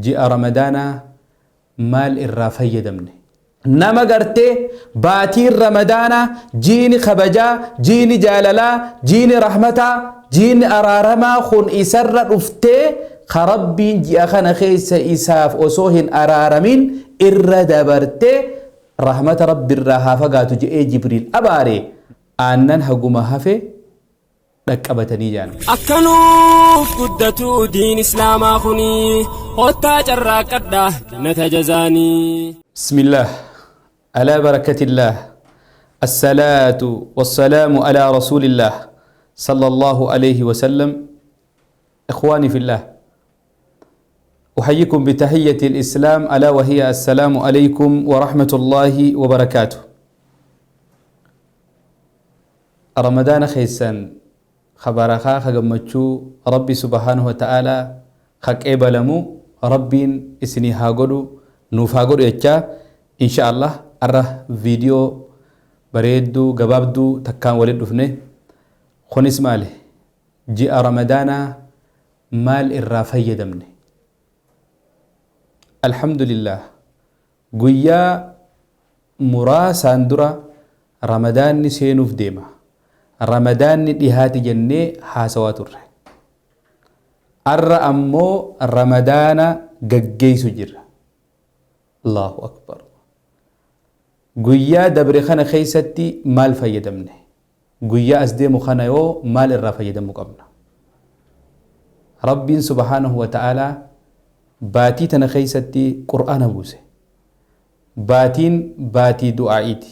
Ji'a Ramadaanaa maal irraa fayyadamne? Nama gartee baatiin Ramadaanaa jiini kabajaa, jiini jaalalaa, jiini rahmataa, jiini araaramaa kun isarra dhuftee ka Rabbiin ji'a kana keessa isaaf osoo hin araaramin irra dabartee rahmata Rabbiirraa haa fagaatu je'ee Jibriil abaare aannan haguma hafe dhaqqabatanii jaan. Akka nuuf guddatu diin islaamaa kuni kottaa carraaqqadha jannata jazaanii. بسم الله على بركة الله الصلاة والسلام على رسول الله صلى الله عليه وسلم. إخواني في الله، أحييكم بتحية الإسلام، ألا وهي السلام عليكم ورحمة الله وبركاته. رمضان خيسا خبرخا خغمچو ربي سبحانه وتعالى خقبلمو ربين اسني هاغدو نوف هاغدو يچا إن شاء الله. أره فيديو بريدو غبابدو تكان ولد دفنه خنس ماله جاء رمضان مال الرا فيدمنه. الحمد لله قيا مراسان درا رمضان سينوف ديما رمضان ديهات جنة حاسوات الره أر أمو رمضان قجيس جرة. الله أكبر. قيا دبرخنا خيستي مال فيدمنه قيا أزدي مخنا يو مال الرا فيدم قبنا ربي سبحانه وتعالى باتي تنخيستي قرآن بوسه باتين باتي دعائتي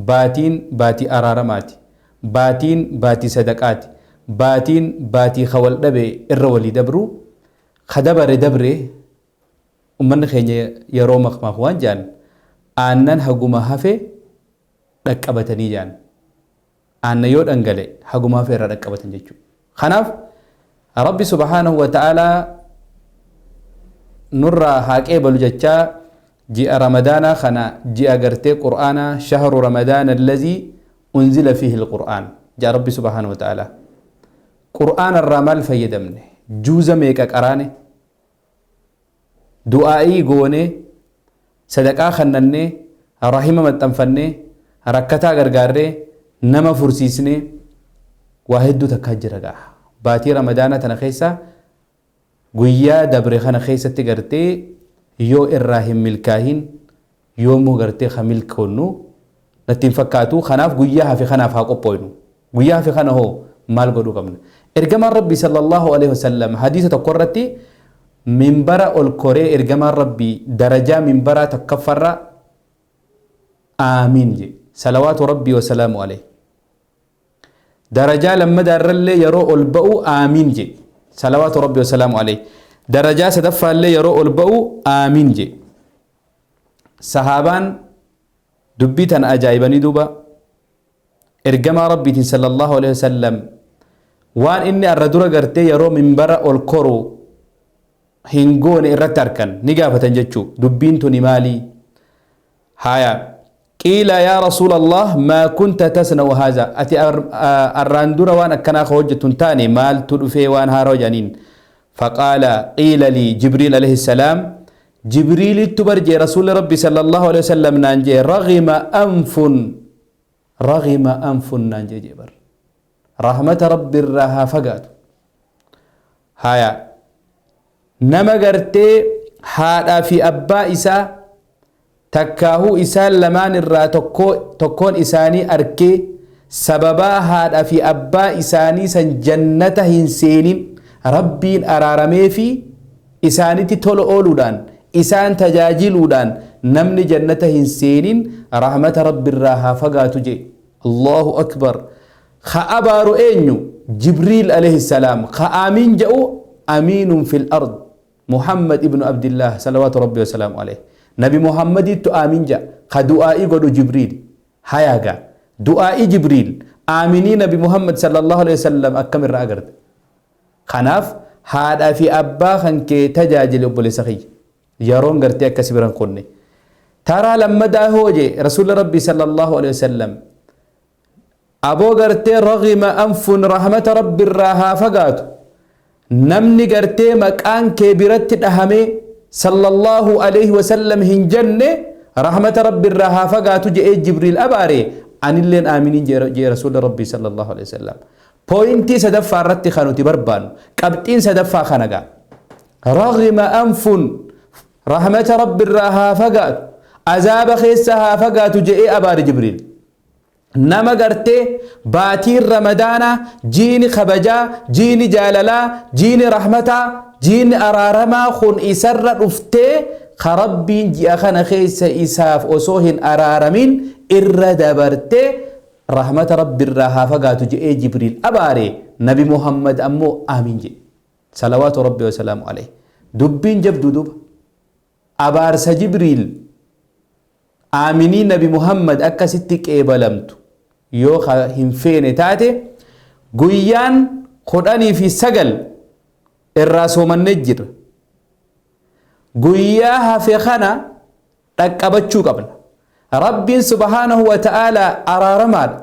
باتين باتي أرارماتي باتين باتي صدقاتي باتين باتي خول دبي الرولي دبرو خدبر دبري ومن خيني يرو مخمخوان جان aannan haguma hafe dhaqqabatanii jaan aannan yoo dhangale haguma hafe irraa dhaqqabatan jechuudha. Kanaaf Rabbi subhaanahu wa ta'aalaa nurraa haa qeebalu jechaa ji'a Ramadaanaa kana ji'a gartee Qur'aanaa shahru Ramadaana allazii unzila fiihi alqur'aan ji'a Rabbi subhaanahu wa ta'aalaa. Qur'aana irraa maal fayyadamne? Juuza meeqa qaraane? Du'aa'ii goone, sadaqaa kannannee, rahima maxxanfannee, rakkataa gargaarree, nama fursiisnee waa hedduu takkaa jira ga'a. Baatii Ramadaanaa tana keessa guyyaa dabre kana keessatti gartee yoo irraa hin milkaahin yoomuu gartee ha milkoonnu natti hin fakkaatu. Kanaaf guyyaa hafe kanaaf haa qophooynu. Guyyaa hafe kana hoo maal godhuu qabna? Ergamaan Rabbii sallallahu alaihi wasallam hadiisa tokko irratti minbara ol koree ergamaan Rabbii darajaa minbaraa tokkoffarra aamiin jedhe salawaatu Rabbii wasalaamu alayhi. Darajaa lammadaarrallee yeroo ol ba'u aamiin jedhe salawaatu Rabbii wasalaamu alayhi. Darajaa sadaffaallee yeroo ol ba'u aamiin jedhe. Sahaabaan dubbii tana ajaa'ibanii duuba ergamaa Rabbiitiin sallallahu alaihi wasallam waan inni arra dura gartee yeroo minbara ol koru hin goone irratti harkan ni gaafatan jechuu dubbiin tuni maali? Haya qiila yaa rasuula Allah maa kunta tasna'u haza ati arraan dura waan akkanaa ka hojjettu hin taane maaltu dhufee waan haaraa jedhaniin. Faqaala qiila lii Jibriil alayhi salaam Jibriilittu bar jee rasuulli Rabbi sallallahu alaihi wasallam naan jee raghima anfun raghima anfun naan jee jee bar rahmata Rabbi irraa haa fagaatu. Haya nama gartee haadhaa fi abbaa isaa takkaahuu isaan lamaan irraa tokkoon isaanii arkee sababaa haadhaa fi abbaa isaanii san jannata hin seenin Rabbiin araaramee fi isaanitti tola ooluudhaan isaan tajaajiluudhaan namni jannata hin seenin rahmata Rabbiirraa haa fagaatu jee. Allahu akbar. Ka abaaru eenyu? Jibriil alayhi salaam. Ka aamiin jedhu amiinun fil ard Muhammad ibnu Abdillah salawaatu Rabbi wasalaamu alayhi. Nabi Muhammadittu aamiin jedha. Ka du'aa'ii godhu Jibriil. Hayaagaa du'aa'ii Jibriil aaminii Nabi Muhammad sallallahu alayhi wasallam akkam irraa agarte? Kanaaf haadhaa fi abbaa kan kee tajaajile obboleessa kiyya. Yeroon gartee akkasi biran kunne. Taraa lammadaa hoo jee Rasuulli Rabbi sallallahu alaihi wasallam aboo gartee raghima anfun rahmata Rabbi irraa haa fagaatu. Namni gartee maqaan kee biratti dhahamee Sallallahu alayhi wasallam hin jenne, rahmata Rabbi irraa haa fagaatu je'ee Jibriil abaare, anilleen aaminiin je'e Rasuulli Rabbii sallallahu alayhi wasallam. Pooyintii sadaffaa irratti kan nuti barbaannu, qabxiin sadaffaa kana gaa. Raghima anfun, rahmata Rabbi irraa haa fagaatu, azaaba keessa haa fagaatu je'ee abaare Jibriil. Nama gartee baatiin Ramadaanaa, jiini kabajaa, jiini jaalalaa, jiini rahmataa, jiini araaramaa kun isarra dhuftee, ka Rabbiin ji'a kana keessa isaaf osoo hin araaramin irra dabartee, rahmata Rabbi irraa haa fagaatu je'ee Jibriil abaare, Nabi Muhammad ammoo aamiin jedhe. Salawaatu Rabbi wasalaamu alayhi. Dubbiin jabduu duuba. Abaarsa Jibriil aaminii Nabi Muhammad akkasitti qeebalamtu yoo hin feene taate, guyyaan 19 irraa soomannee jirra. Guyyaa hafe kana dhaqqabachuu qabna. Rabbiin subhaanahu wa ta'aalaa araaramaadha.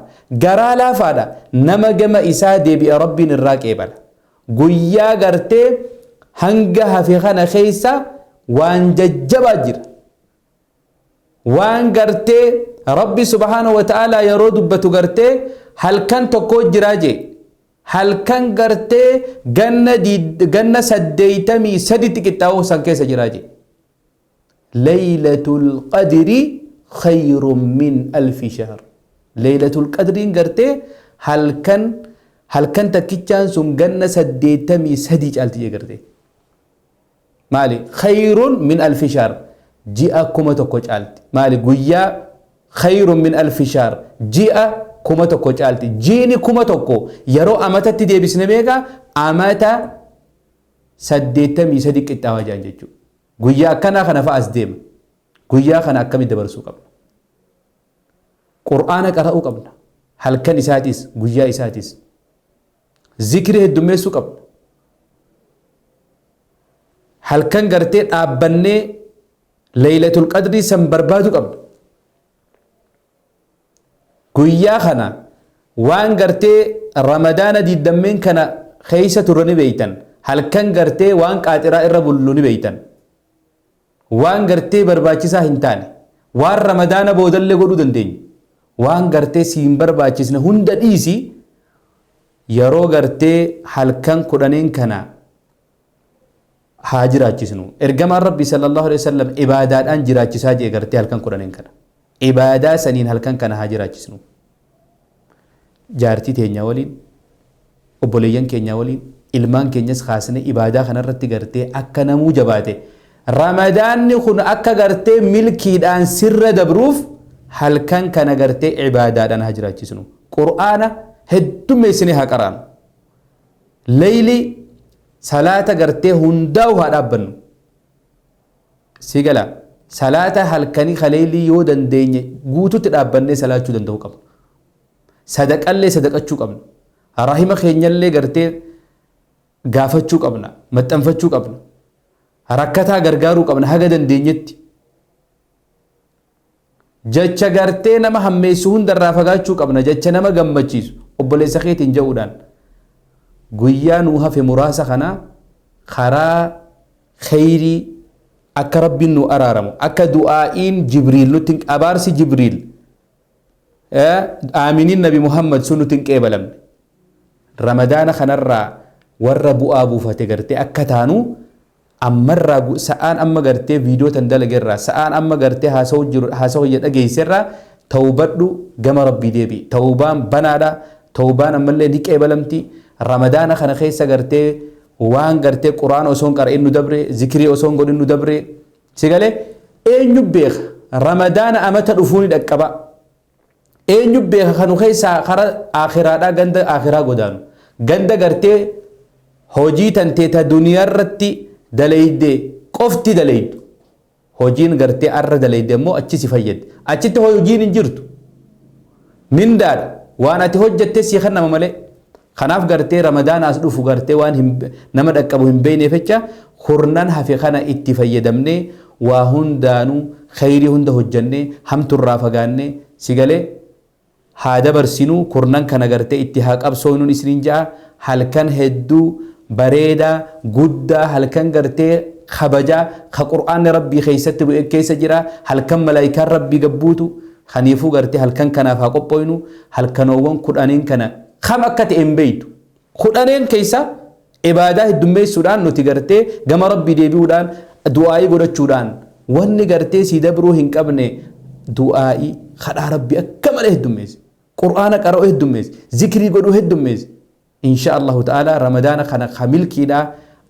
Garaa laafaadha. Nama gama isaa deebi'a Rabbiin irraa qeebala. Guyyaa gartee hanga hafe kana keessa waan jajjabaa jira. Waan gartee Rabbi subhaanahu wa ta'aalaa yeroo dubbatu gartee halkan tokko jiraa jee. Halkan gartee ganna 83tti qixxaa'uu san keessa jiraa jee. Laylatul Qadri khayrun min alfi shahr. Laylatul Qadriin gartee halkan takkichaan sun ganna 83 caalti jee gartee. Maali? Khayrun min alfi shahr. Ji'a 1000 caalti. Maali? Guyyaa khayrun min alfi shahr. Ji'a 1000 caalti. Jiini 1000 yeroo amatatti deebisne meeqa? Amata 83 qixxaawaa jiran jechuudha. Guyyaa akkanaa kana fa'a as deema. Guyyaa kana akkamitti dabarsuu qabna? Qur'aana qara'uu qabna. Halkan isaatis, guyyaa isaatis. Zikrii heddummeessuu qabna. Halkan gartee dhaabbannee Laylatul Qadrii san barbaaduu qabna. Guyyaa kana waan gartee Ramadaana diiddammeen kana keessa turre ni beeytan. Halkan gartee waan qaaxiraa irra bullu ni beeytan. Waan gartee barbaachisaa hin taane, waan Ramadaana boodallee godhuu dandeenyu, waan gartee si hin barbaachisne hunda dhiisi, yeroo gartee halkan 10n kana haa jiraachisnu. Ergamaan Rabbii sallallahu alaihi wasallam ibaadaadhaan jiraachisaa jee gartee halkan 10n kana. Ibaadaa saniin halkan kana haa jiraachisnu. Jaartii teenya waliin, obboleeyyan keenya waliin, ilmaan keenyas kaasnee ibaadaa kanarratti gartee akka namuu jabaate. Ramadaanni kun akka gartee milkiidhaan sirra dabruuf halkan kana gartee ibaadaadhaan haa jiraachisnu. Qur'aana heddummeessinee haa qaraanu. Leyli salaata gartee hundaa'u haa dhaabbannu. Si gala, salaata halkanii kaleeylii yoo dandeenye guututti dhaabbannee salaachuu danda'uu qabna. Sadaqallee sadaqachuu qabna. Rahima keenyallee gartee gaafachuu qabna. Maxxanfachuu qabna. Rakkataa gargaaruu qabna haga dandeenyetti. Jecha gartee nama hammeessu hundarraa fagaachuu qabna. Jecha nama gammachiisu obboleessa keetiin ja'uudhaan. Guyyaa nuu hafe muraasa kana karaa kheyrii akka Rabbiin nu araaramu, akka du'aa'iin Jibriil nutti, abaarsi Jibriil, aaminiin Nabi Muhammad sun nutti hin qeebalamne, Ramadaana kanarraa warra bu'aa buufate gartee akka taanu ammarraa, sa'aan amma gartee viidiyoo tan dalagerraa, sa'aan amma gartee haasa'u jiru, haasa'u hiyya dhageesserraa tawbadhu, gama Rabbii deebi'i. Tawbaan banaadha. Tawbaan ammallee ni qeebalamti. Ramadaana kana keessa gartee waan gartee Qur'aana osoo hin qara'in nu dabre, zikrii osoo hin godhin nu dabre, si galee, eenyu beeka Ramadaana amata dhufuu ni dhaqqaba? Eenyu beeka kanu keessaa kara akhiraadhaa ganda akhiraa godaanu, ganda gartee hojii tantee ta duniyaa irratti dalayde qofti dalaydu, hojiin gartee arra dalayde immoo achi si fayyadde, achitti hojiin hin jirtu, mindaadha, waan ati hojjatte sii kennama malee. Kanaaf gartee Ramadaana as dhufu gartee waan hin nama dhaqqabu hin beekneef jecha, kurnan hafe kana itti fayyadamnee waa hundaanuu kheyrii hunda hojjannee, hamturraa fagaannee, si galee, haa dabarsinuu. Kurnan kana gartee itti haa qabsooynuun isiniin ja'a. Halkan hedduu bareedaa guddaa, halkan gartee Kabajaa ka Qur'aanni Rabbii keessatti bu'e keessa jira. Halkan malaayikaan Rabbii gabbuutu. Kaniifuu gartee halkan kanaaf haa qophooynu. Halkanoowwan 10n kana kam akka ta'e hin beeytu. 10n keessa ibaadaa heddummeessuudhaan, nuti gartee gama Rabbii deebi'uudhaan, du'aa'ii godhachuudhaan, wanni gartee si dabruu hin qabne du'aa'ii kadhaa Rabbii akka malee heddummeessi. Qur'aana qara'uu heddummeessi. Zikrii godhuu heddummeessi. Insha Allahu ta'ala Ramadaana kana ka milkiidha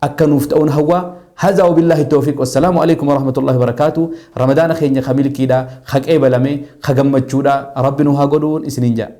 akka nuuf ta'uun hawwa. Haza wabillahi tawfiq, wassalaamu alaikum warahmatullahi wabarakaatu. Ramadaana keenya ka milkiidha, ka qeebalame, ka gammachuudha Rabbi nu haa godhuun isiniin jedha.